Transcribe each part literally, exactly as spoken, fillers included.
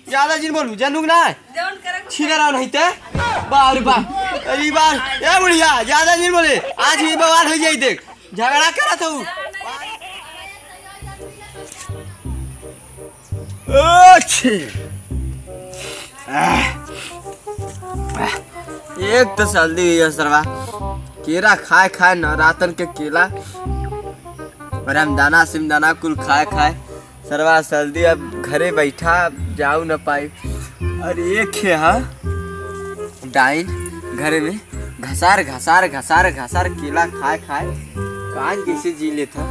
ज्यादा जिन बोलू, जानू कि ना? जौन करब। छीना रहा नहीं ते। बाप रे बाप। अरे बाप। ए बुढ़िया, ज्यादा जिन बोले। आज ही बवाल हो जाई देख। झगड़ा करत हऊ। अच्छे। आह। आह। एक तो सर्दी हुई है सरवा। केला खाए खाए नवरातन के केला। रामदाना सिमदाना कुल खाए खाए। सरवा सर्दी अब घरे बैठा, जाऊ न पाई। और एक है, हाँ, डाइन घरे में घसार घसार घसार घसार केला खाए खाए कान कैसे जी लेता।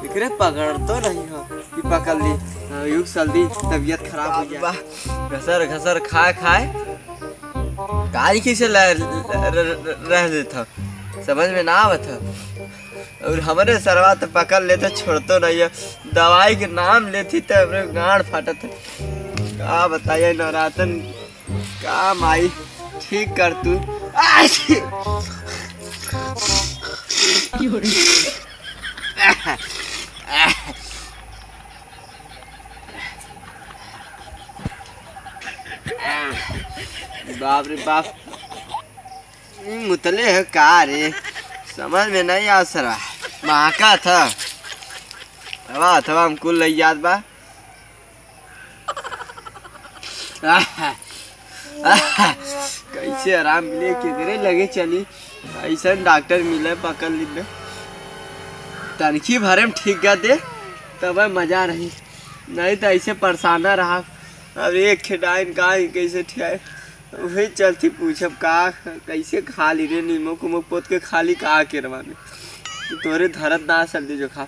एकरे पकड़ तो नहीं हो कि पकड़ ली, हाँ, युग सर्दी तबीयत खराब हो गया। वाह, घसर घसर खाए खाए कान कैसे ल-, र-, र-, र-, रह लेता, समझ में ना आवत है। और हमरे सरवा तो पकड़ लेते, छोड़तो नहीं है। दवाई के नाम लेती तो हमरे गांड फाटत है। का बताइए नवरातन का माई ठीक कर तू। आय! बाप रे बाप। ई मुतले है का रे? समझ में नहीं आ सरा। महका था। हवा अथवा हम कुल लई जात बा। आहा, आहा, कैसे आराम मिले, केकरे लगे चली? ऐसन डॉक्टर मिले पकड़ ली में। तनखी भरे में ठीक कर दे, तब मजा रही, नहीं तो ऐसे परेशाना रहा। अब एक खेडाइन का ही कैसे ठियाए? वही चलती पूछब का, कैसे खा ली रे, नीमक उमक पोत के खा ली का केरवा में? तोरे धरत ना सर्दी जुकाम।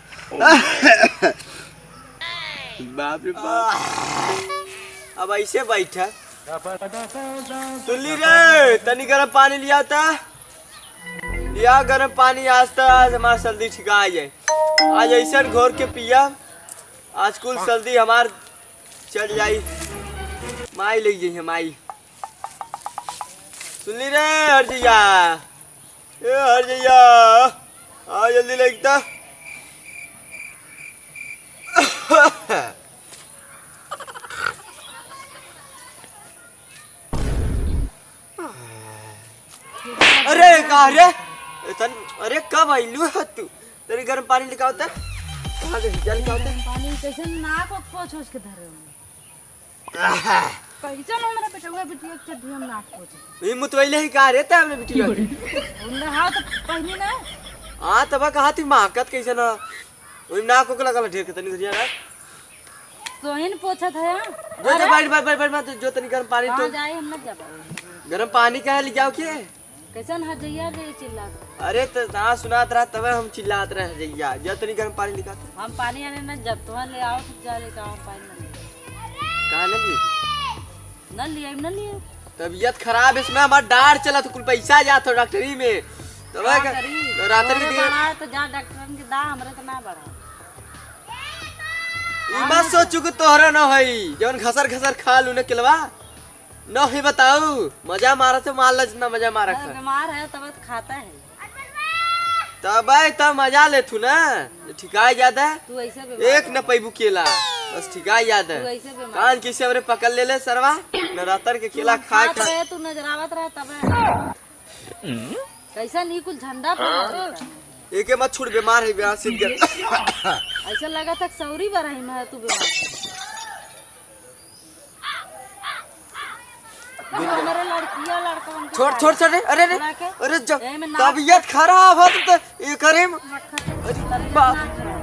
बाप रे बाप। अब ऐसे बैठा। सुन ली रे, तनी गरम पानी लिया था। लिया गरम पानी, आज तो आज हमार सर्दी ठिका जाए। आज ऐसन घोर के पिया, आज कुल सर्दी हमार चल जाई। माई ले जाइए माई। सुन ली रे हरजैया, ए हरजैया, आ जल्दी लेके ता। अरे का रे? ए, तन, अरे कब आइलू है तू? तनी गरम पानी लेके आवता। कहाँ गई? जा लेके आवता। पानी कैसे नाक ओक पोछ ओछ के धरे हो? आहा। कैसन हमरा बेटवा बिटिया के चड्ढी हम नाक पोछे? ई मुतवैले ही का रे ते हमरे बिटिया के? उन्हें हाथ पहनी ना। हाँ, तब कहा थी महकत कैसे ना? वही नाक ओक लगल ढेर के तनी घरिया ना। सोहिन पोछत है। जो, जो, हाँ? बैठ, बैठ, बैठ, बैठ, बैठ, जो तनी गरम पानी कहाँ तो। जाए, हम ना जाबा। गरम पानी कहाँ ले जाओ के? कैसन हरजैया रे चिल्लात? अरे त ना सुनात रहा तबे हम चिल्लात रहे हरजैया। जा तनी गरम पानी लेके आ। हम पानी आने न जब तोहन ले आओ, तू जा लेके आओ, हम पानी न ले। कहाँ न लिए? न लिए, न लिए। तबीयत खराब है, इसमें हमार डार चलत, कुल पैसा जात हो डॉक्टरी में। तबे का का, करी? रात तोहरे में दिए। बढ़ा है तो जा डॉक्टरन के दा, हमरे तो ना बढ़ा। ई मत सोचू कि तोहरा न होई, जौन घसर घसर खा लू न केलवा। नहीं बताऊ, मजा मारत है, मार ला जितना मजा मारत अरे है। बीमार है तब तो खाता है। तबे तो मजा ले थू ना, ठिकाई जाता है। तू ऐसे बीमार एक है। न पैबू केला, बस ठिकाई जाता तू है। ऐसे बीमार कान है। किसे हमरे पकड़ ले ले सरवा, नवरात्र के केला तू खाए खात खा। रहे, तू नजरावत रहा तबे। कैसा नहीं कुल झंडा फहरा देता है। एके मत छोड़, बीमार है, बीमार से गिर। ऐसा लगा था सौरी बरही में है तू बीमार। हमारे लड़किया लड़का उनके छोड़, साथ छोड़, छोड़, अरे, अरे, अरे, बुला के अरे, जब एमे नाक तबीयत खराब हो तो, तो ये करे म-, रखा था, अरे, तबीयत बाप, ना खराब।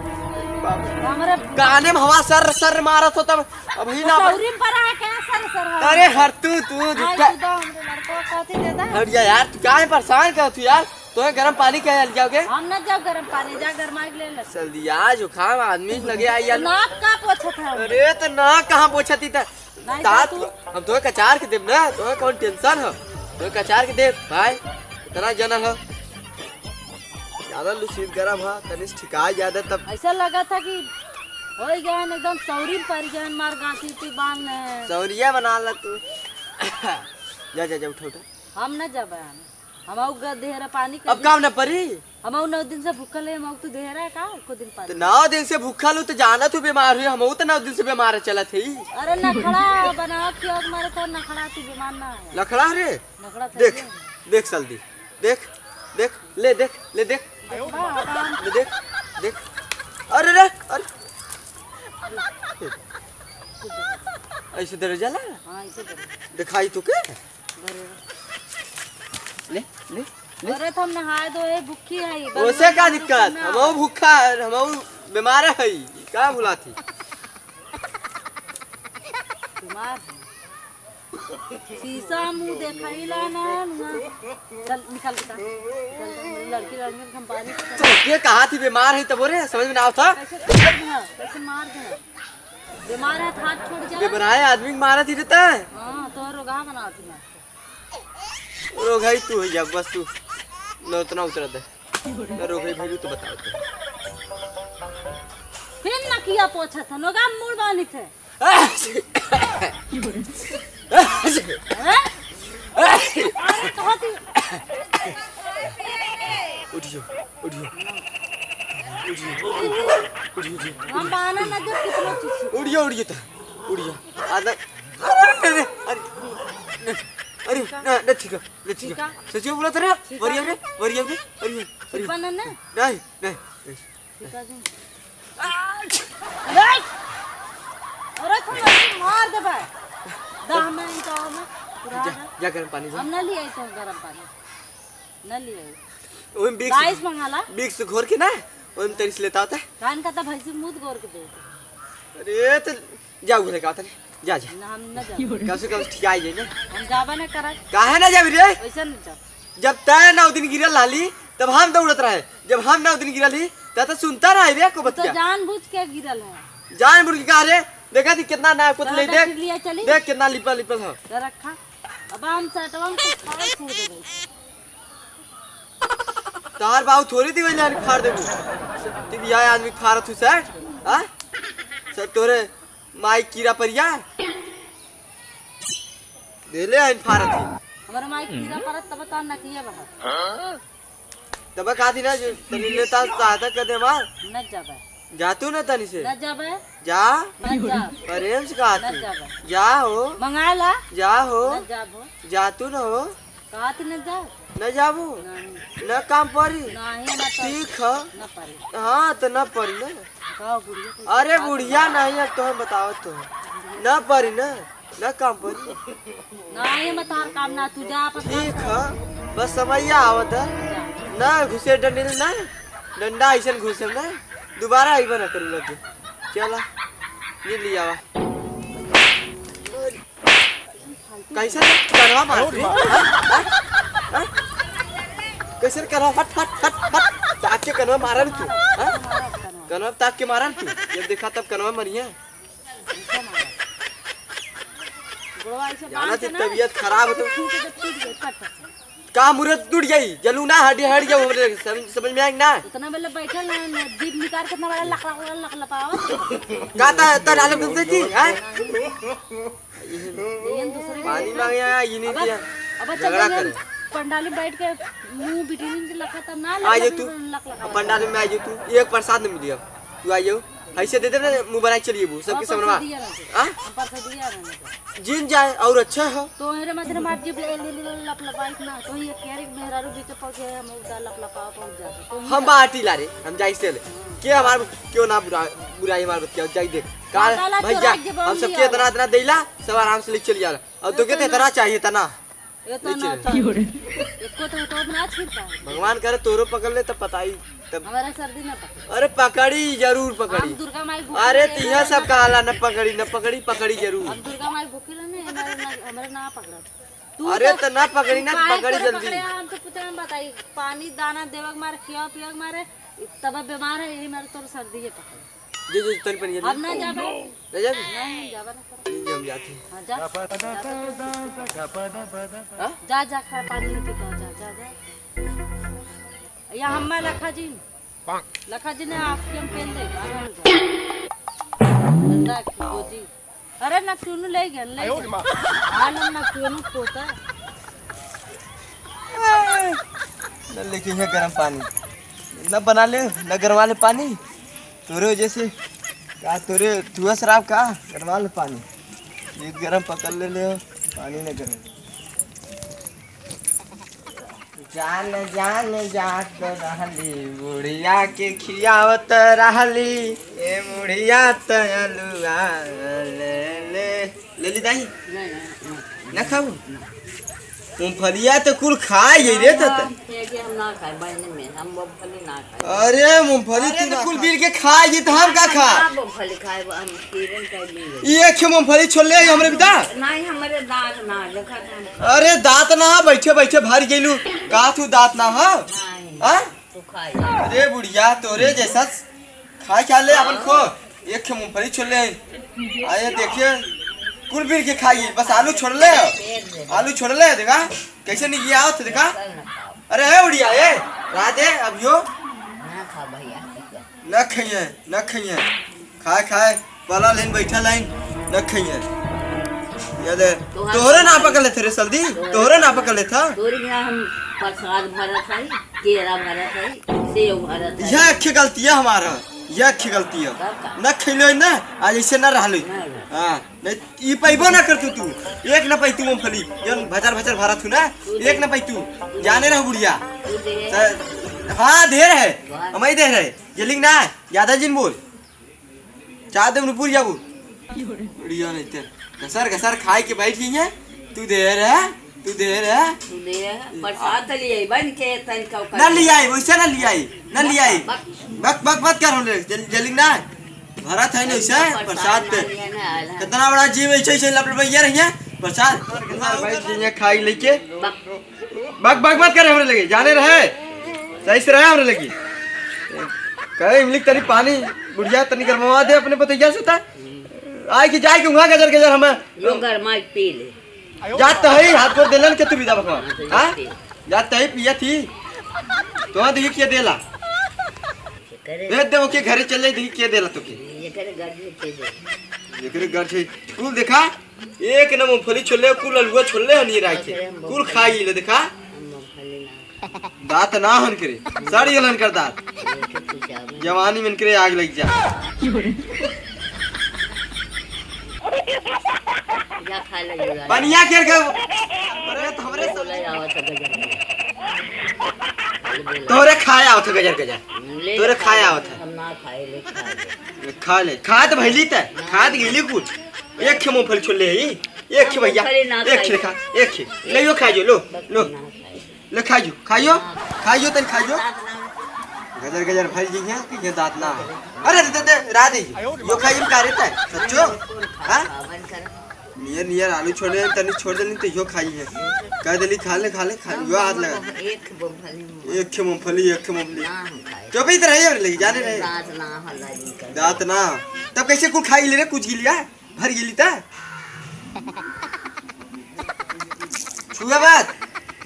बाप। हमारे गाने में हवा सर, सर मारत हो तब, अभी ना सौरी पर आ क्या सर, सर, हाँ। अरे, हर तू, तू, आज झूठा। तू दो हमरे लड़का को कथी देता है? हट जा यार, तू क्या है परेशान कर तू यार? तोहे गरम पानी कहे ले जाओगे? हम ना जाओ गरम पानी, जा गरमाई के ले ले। सर्दिया जुकाम आदमी के लगे आई यार। नाक का पोछत है? अरे तो नाक कहाँ पोछती था? नहीं तात, जा तू। हम तोहे कचार के देब ना, तोहे कौन टेंशन हो? तोहे कचार के देब भाई, इतना जन हो। ज्यादा लुसीब गरम हो, तनिस ठिकाई ज्यादा तब। ऐसा लगा था कि हो गया एकदम सौरी पर गया मार गांठी ती बांध ले। सौरिया बना ला तू। जा, जा, जा, उठा, उठा। हम ना जाबे। हमऊ ग-, देहरा पानी अब कभी। काम न परी? हमऊ नौ दिन से भूखल है, हमऊ तू देहरा का एको दिन पानी? तो नौ दिन से भूखल हो तो जानत हो बीमार हुई, हमऊ तो नौ दिन से बीमार चलत है। अरे नखड़ा बनावत किया मारे तो नखड़ा तू बीमार ना है। लखड़ा रे? नखड़ा था देख, ये। देख जल्दी, देख, देख, ले देख, ले देख, देखबा, अब हम ले देख, देख। अरे रे, अरे। ऐसे दरवाजा ला? हाँ, ऐसे दरवाजा। दिखाई तू के? अरे। ले, ले, ले। अरे, तो हम नहाए दो, ये भूखी है, ये ओसे का दिक्कत? ना। हमहू भूखा है, हमहू बीमार है, का भुलाती? बीमार है। शीशा मुंह देखाई ला ना, ना। चल, निकल बेटा। चल, लड़की, लड़की के हम पानी तो के कहा थी बीमार है, तब रे, समझ में ना आवता। कैसे, कैसे मार दे? बीमार है, हाथ छोड़ जा। बीमार है, आदमी के मारा थी रहता है। हाँ, तो रोगहा बनावत ना। रोगहा ही तू हो जा, बस तू न उतना उतरा दे। न रोगहा ही भइलू तो बताओ तो। फिर नकिया पोछत है, नोगा मुड़ बानी थे। हैं? अरे, कहाँ थी? उठियो, उठियो। उठियो, उठियो, उठियो। हम बहाना न दे, कितना चीज। उठियो, उठियो तो, उठियो। आधा, अरे, अरे, अरे, अरे, ना, ना, ठीक है, ना, ठीक है। ठीक है। सच्ची बोला था ना? ठीक है। वरिया रे, वरिया रे, अरे, अरे। ठीक बा ना, ना? नहीं, नहीं, नहीं। ठीक है जी। ए! अरे, तुम ऐसे मार देबे। दाह में, ई दाह में। पूरा जा, है। जा गरम पानी जा। हम ना लिए तो गरम पानी। ना लिए। ओहिम Vicks, बाईस मंगाला। Vicks घोर के ना, ओहिम तनी से लेता होता। कान का तो भैंसी मुंह घोर के दे। अरे, तो जा उघरे का तनी। जा, जा। ना, हम ना जाबे। कम से कम ठियाई जाए ना। हम जाबे ना करब। काहे ना जाबी रे? वैसे ना जाब। जब तय नौ दिन गिरल रहली, तब हम दौड़त रहे। जब हम नौ दिन गिरल ही, तब तो सुनता रहे रे को तू तो बतिया। जानबूझ के गिरल है। जानबूझ के का रे? देखा थी कितना ना कुछ तोरा ले का देख। चिड़िया चली? देख कितना लिपल लिपल है। तो रखा। अब हम सटवा में कुछ खाए छोड़ देबे। तार बाऊ थोड़ी दी वही लाइन फाड़ देबू। तू भी आए आदमी फाड़त हूँ सट। हाँ? सर तोरे माई कीड़ा परिया। देले आइन फारत ही। हमारे माई कीड़ा परत तब तो नकिया बहत। तब कहा थी ना जो तनी लेता सहायता कर दे हमार। न जाबे। जा तू ना तनी से। न जाबे। जा। न जा। प्रेम से कहा न थी। जाबे। जा हो। मंगा ला। जा हो। न जाबो। जा तू ना हो। कहा थी न जा। न जाबू। नहीं। न काम पड़ी। नहीं, न पड़ी। ठीक है। न पड़ी। हाँ, तो न पड़ी ना। कहो बुढ़िया को अरे बात बुढ़िया नहीं है, तो हम बताओ तो। न पड़ी ना, न काम पड़ी। नहीं, मैं तोहार काम ना, तू जा अपन काम ठीक कर। है, बस समैया आवत है। जा। ना घुसे डंडे ना, डंडा ऐसन घुसे ना, दोबारा अइबे ना करू लगे। चला, ये ले आवा। कैसे रे कनवा मारत रे? हाँ? हाँ? हाँ? कैसे रे कनवा? हट, हट, हट, हट। ताक के कनवा मारल तू, हाँ? कनवा ताक के मारल तू। जब देखा तब कनवा मरिया। गोड़वा ऐसे जाना बांध के थी ना, तबीयत खराब हो तो। टूट के टूट गई, कट। का मुरत टूट जाई? जलूना हड्डी हट जाऊ हमरे, समझ, समझ में आई ना? उतना बेले बैठल ना, ना, जीभ निकाल के इतना बड़ा लक, लक, लक, लक लपावत। का ता, ता नाले घूमते थी, हैं? ये दूसरे के पानी देखा। मांगे आया, ये नहीं अब, दिया। अब अच्छा झगड़ा जब हम करे। पंडाल में बैठ के मुंह बिटिनिन के लखा तब ना आ लक, जा लक, तू। लक, लक, लक। पंडाल में आ जा तू, एक प्रसाद नहीं मिली अब। तू आ जाओ। ऐसे दे दे ना, मुंह बनाए चलिए वो, सबके हम सामने। परसों दिया ना दे। हाँ? हम परसों दिया ना दे। जिन जाए और अच्छा हो। तो मेरे मत मार जीभ ले, ले, ले, लप, लपाई ना। तो ये कह रही मेहरारू बीच पहुंच गए, हम उधर लप, लपाओ पहुंच जाते। तो हम बाटी ला रे, हम जाई से ले। के हमार, क्यों ना बुरा, बुराई हमार बतिया, जाई देख। का साला भैया, चोरा के हम सबके इतना, इतना देला, सब आराम से ले चल जाला। और तो के तो इतना चाहिए, इतना। ये तो ले ना चल। चल। एको तो, तो ना छिड़का है। भगवान करे तोरो पकड़ ले तब पता ही तब। हमारा सर्दी ना पकड़े। अरे पकड़ी, जरूर पकड़ी। हम दुर्गा माई भूखी अरे रहे तो यह ना। सब कहाला न पकड़ी, न पकड़ी, पकड़ी जरूर। हम दुर्गा माई भूखी रहे ना, हमारे ना, हमारे ना पकड़ा। तू अरे तो तो ना पकड़ी ना, काहे पकड़ी तोरे जल्दी। पकड़े? हम तो पूछे हम बताई, पानी दाना देवक मारे, खिया पियक मारे, तब बीमार है, यही मारे तोर सर्दी है पकड़े। जे, जे, तनी पनिया अब दे। ना जाबे। ले जाबे? नहीं, जाबे ना करब। ले, हम जाते हैं। हाँ, जा। हाँ? जा, जा, खा, पानी नहीं पीता, जा, जा, जा। या हम्मा लखा जी। लखा जी ने आपके हम पेन दे, आराम से। गंदा की गोजी। अरे, ना चुनू ले गया, ले गया। हाल हम ना चुनू पोता। न लेके है गरम पानी, न बना ले, न गरम वाले पानी। तोरे वजह से का, तोरे तुआ शराब का, गरम वाले पानी। ये गरम पकड़ ले ले, पानी न गरम। जान जान जात रहली, बुढ़िया के खियावत रहली। ए बुढ़िया त अलुआ ले ले। ले ली दाई? नहीं, नहीं, नहीं। ना खाबू? मूंगफलिया तो कुल खा गई रे, तो हम, ये कि हम ना खाए, बहने में, हम मूंगफली ना खाए। अरे मूंगफली अरे तू तो ना कुल खा। बीर के खा गई, तो हम का खा? हम मूंगफली खाए, हम किरण का नहीं है। ये एक मूंगफली छोड़ ले, हमरे बिदा। नहीं, हमारे दांत ना, देखा था। अरे दांत ना, बैठे बैठे भर गेलू। का तू दांत ना हो? नहीं। हाँ? तू खा जा। अरे बुढ़िया, तोरे जैसा खाए क्या ले अपन खो। एक खे मूंगफली छोड़ ले। आए देखिए, कुल बीर के खाई, बस आलू छोड़ ले। आलू छोड़ ले, देखा कैसे नहीं आवत, देखा। अरे है बुढ़िया, ए राधे, अब यो ना खा भैया। न खइए, न खइए। खाए खाए, पला लेन बैठा लाइन, न खइए। ये दे, तोहरे ना पकड़ लेते रे सल्दी, तोहरे ना पकड़ लेता। तोरी बिना हम प्रसाद भरत हई, केरा भरत हई, सेव भरत हई। यह एक गलतिया हमारा, यह एक गलतिया। तब का? न खइलो ना, आज ऐसे ना रहलो। ना रहलो। हाँ, नहीं, ई पैबो ना करतू तू, एक ना पैतू मूंगफली, जन भचर भचर भरत हूँ ना, एक ना पैतू, जाने रहो बुढ़िया। तू दे। त-, हाँ, ढेर है, वाह। हम ही दे रहे, जेलिंग ना, ज्यादा जिन बोल। चाह दे उन्हें पूरी जाबू। बुढ़िया नहीं ते। घसर घसर खाए के बैठ गई है। तू दे रहा, तू दे रहा। तू दे रहा। प्रसाद तो ले आई, बन के तन का ना ले आई, वैसे ना ले आई, ना ले आई। बक, बक। बक, बक, बक कर हम लोग, जल-, जल्दी ना। भरत है ना वैसे, प्रसाद प्रसाद ना पे। लिए ना, आला। कितना बड़ा जीव ऐसे, ऐसे लप लपैया रही है, प्रसाद। घसर घसर बैठ गई है खाई लेके। बक। बक बक मत करे हमरे लगे, जाने रहे, सही से रहे हमरे लगे। कहे इमली तनी पानी, बुढ़िया तनी गरमवा दे अपने पतैया से ता। आए कि जाए कि उहाँ गजर गजर हमें। यो गरमाई पी ले। जात तो है, हाथ गोड़ देलन के तू भी जा बकवा। हाँ, तो हाँ? जात तो है, पिया थी। तो हाँ, देखी के देला। करे। दे दे, ओके घरे चल जाई, देखी के देला तो के। ये करे गर्ज में के दे। ये करे गर्ज है। कुल देखा, एक न मूंगफली छोड़ले, कुल अलुआ छोड़ले हनी राखे। अरे हम कुल मूंगफली खाई ले, देखा। हम मूंगफली ना। दांत ना हन करे, सड़ गेलन कर दांत। ये के तू चावल। जवानी में करे आग लग जा। जा खा ले, जा। पनिया के के, अरे, तो हमरे बोला जावा था गजर में। बोला। तोरे खाए आवत है गजर गजर। ले तोरे खा खाए ले, आवत है। हम ना खाए, ले खा ले। खा ले, खात भइली त, खात गेली कुछ। एक खे मूंगफली छोड़ ले ही, एक खे भैया, मूंगफली ना एक खे खाई। खा, एक खे। ले यो खा जो, लो, बस लो। ना खाई। ले खाइयो, खाइयो, खाइयो तनी खाइयो। गजर गजर भर जी है, कि ये दांत ना है। अरे दे दे, रा दे। यो खाइयो का रे तै, सच्चो? हाँ? नियर नियर आलू छोड़े, तनी छोड़ देनी तो यो खाई है। कह देली खा ले, खा ले, खा ले, यो हाथ लगा। एक मूंगफली। एक खे मूंगफली, एक खे मूंगफली। ना हम खाए। चुप ही तो रहिए, लगी जाने रहे। दांत ना हल्ला जी कर। दांत ना। तब कैसे कुल खाई ले रे, कुछ गिलिया? भर गेली त? छुआ बात,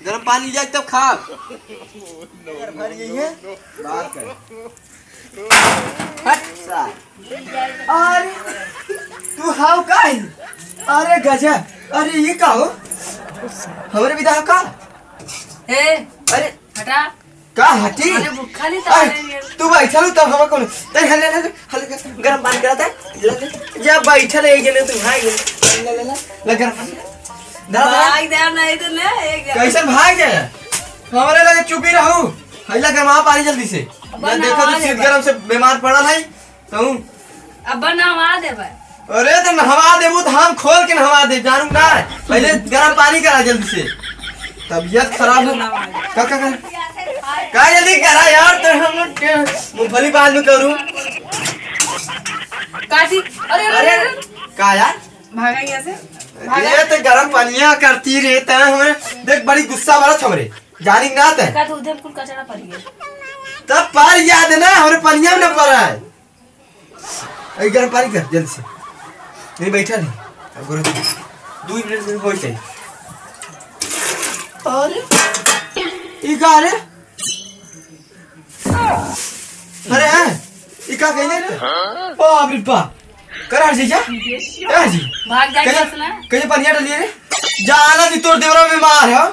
गरम पानी जाए तब खाब। अगर भर गई है, बात कर। हट सा। अरे, तू हाव का है? अरे गजब, अरे ये का हो? हमरे विदा हो का? ए, अरे, हटा। का हटी? अरे भूखा नहीं था, अरे, अरे, ये तू बैठल हो तब हम कौन? ले, ले, ले, ले, ले, गरम पानी करा था। ले, ले, जा बैठल है, ये ले तू, हाँ, ये ले, ले, ले, ले, ले, गरम पानी। गरम पानी। भाग जा, नहीं तो ले, एक जा। कैसन भाग जाए? हमारे लगे चुपी रहू। हैला गरमा पानी जल्दी से। अब मैं देखो नहा तो शीत लेबा। गरम से बीमार पड़ल है। कहूँ? अब नहवा देबे। अरे तो नहवा देबू तो हम खोल के नहवा दे, जानू ना। पहले गरम पानी करा जल्दी से, तबीयत खराब हो। का, का, का? का जल्दी करा यार, तो हम लोग के मूंगफली बाद में करूँ। काची? अरे, अरे, अरे, अरे। का यार? भागा यहाँ से। ये तो गरम पानिया करती रे, तै हमें देख बड़ी गुस्सा वाला हमरे। जानी ना तै। का दूध में कुल कचरा पड़ गया। तब पर याद ना, हमरे पनिया में ना पड़ा है। ए, गरम पानी कर, जल्दी से। नहीं, बैठा नहीं। अब गोरा दू मिनट में हो जाए। अरे, ई का रे? अरे, हैं? ई का कइले रे? बाप रे बाप। करा जी जा? ए जी। भाग जा, कहीं, कैसे ना? कहीं पनिया डालिए रे? जा आना जी, तोर देवरा में मार है।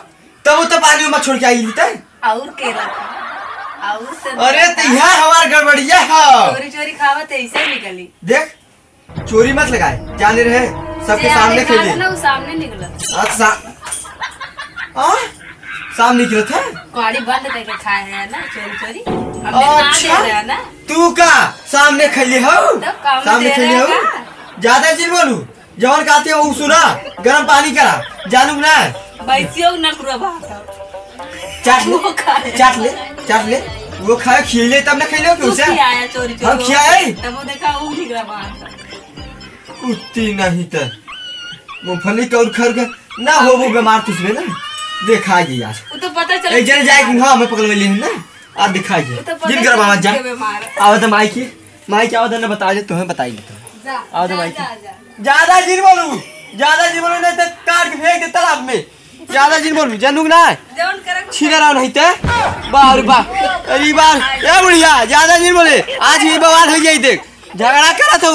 तब वो तो पानी में छोड़ के आई तै। और के रखा? और से अरे, तो यहाँ हमार गड़बड़िया है। चोरी चोरी खावत है, ऐसे निकली। देख, चोरी मत लगाए, जाने रहे, सबके जे सामने आगे खेले। खात ना, वो सामने निकलत। अच्छा, आ? सामने निकलत है? गाड़ी बंद करके खाए हैं ना, चोरी चोरी। हमने ना अच्छा, दे रहे हैं ना। तू का सामने खैले हो? तब काम सामने दे खैले रहे हो? हैं का? ज्यादा जिन बोलू, जवन कहते हो वो सुना, गरम पानी करा, जानू ना। बैसियो नखुरा बात है। चाट ले, वो खाए। चाट ले, चाट ले। वो खाए, खियले तब ना खैले हो वो उसे? खियाया चोरी चोरी। हाँ, खियाए। तब वो देखा, वो निकला बाहर। उतनी नहीं त मूंगफली का और खर के ना हो, वो बीमार तुझे ना। देखा ये यार। वो तो पता चला एक जने जाए कि हाँ, हमें पकड़ ले ना। आ दिखा ये। वो तो पता जिन कर बाबा चला जा। के बीमार है। आवत माई की, माई की आवत ना बता दे, तुम्हें बताई लेता हूँ। जा, आवत जा, माई की। जा, जा। ज्यादा जिन बोलू, ज्यादा जिन बोलू, नहीं तो काट के फेंक दे तालाब में। ज्यादा जिन बोलू, जानू ना। जौन करक छीना रहा नहीं ते। बाप रे बाप। अरे बाप। ए बुढ़िया, ज्यादा जिन बोले। आज ये बवाल हो जाई देख। झगड़ा करत हो।